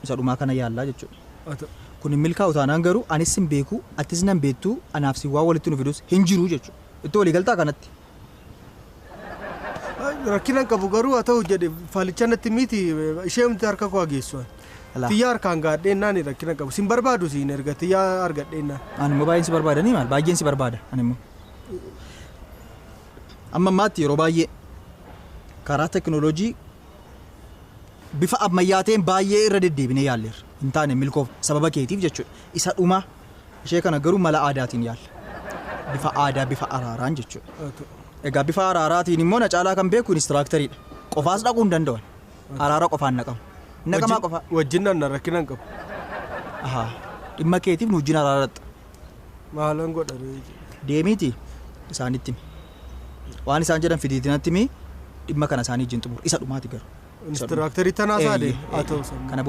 Isa dhumaa kana yaallaa jechuudha. Haa ta'u. Kun hin milkaa'u taanaan garuu anis hin beeku, atis nan beektu, anaaf si waan walitti nu fidus hin jiru jechuudha. Itti walii galtaa kanatti. Rakkina hin qabu garuu haa ta'u jedhe faalicha natti miti ishee miti harka koo geessu. Alaa. Xiyyaa harkaan gaadheennaan rakkina hin qabu. Sin barbaadu siin erga xiyyaa argadheennaan. Ani immoo baay'een si barbaadanii maal? Baay'een si barbaada ani immoo. Amma ammaatti yeroo baay'ee karaa teknooloojii bifa ammayyaa ta'een baay'ee irra deddeebinee yaalleerra. Hin taane milkoof sababa keetiif jechuudha. Isa dhumaa ishee kana garuu mala aadaatiin yaalla. Bifa aadaa bifa araaraan jechuudha. Haa ta'u. Egaa bifa araaraatiin immoo na caalaa kan beeku inistiraakteriidha. Qofaas dhaquu hin danda'an. Araara qofaan naqamu. Naqamaa qofa. Wajjin nan rakkina hin qabu. Ahaa. Dhimma keetiif nu wajjin araara dhatta. Maalan godha ree? Deemiiti isaanitti himi. Waan isaan jedhan fidiitinatti himi, dhimma kana isaanii wajjin xumuru. Isa dhumaati garuu. Inistiraakterii tanaa isaa Eeyyee, deema. Haa ta'u. Kana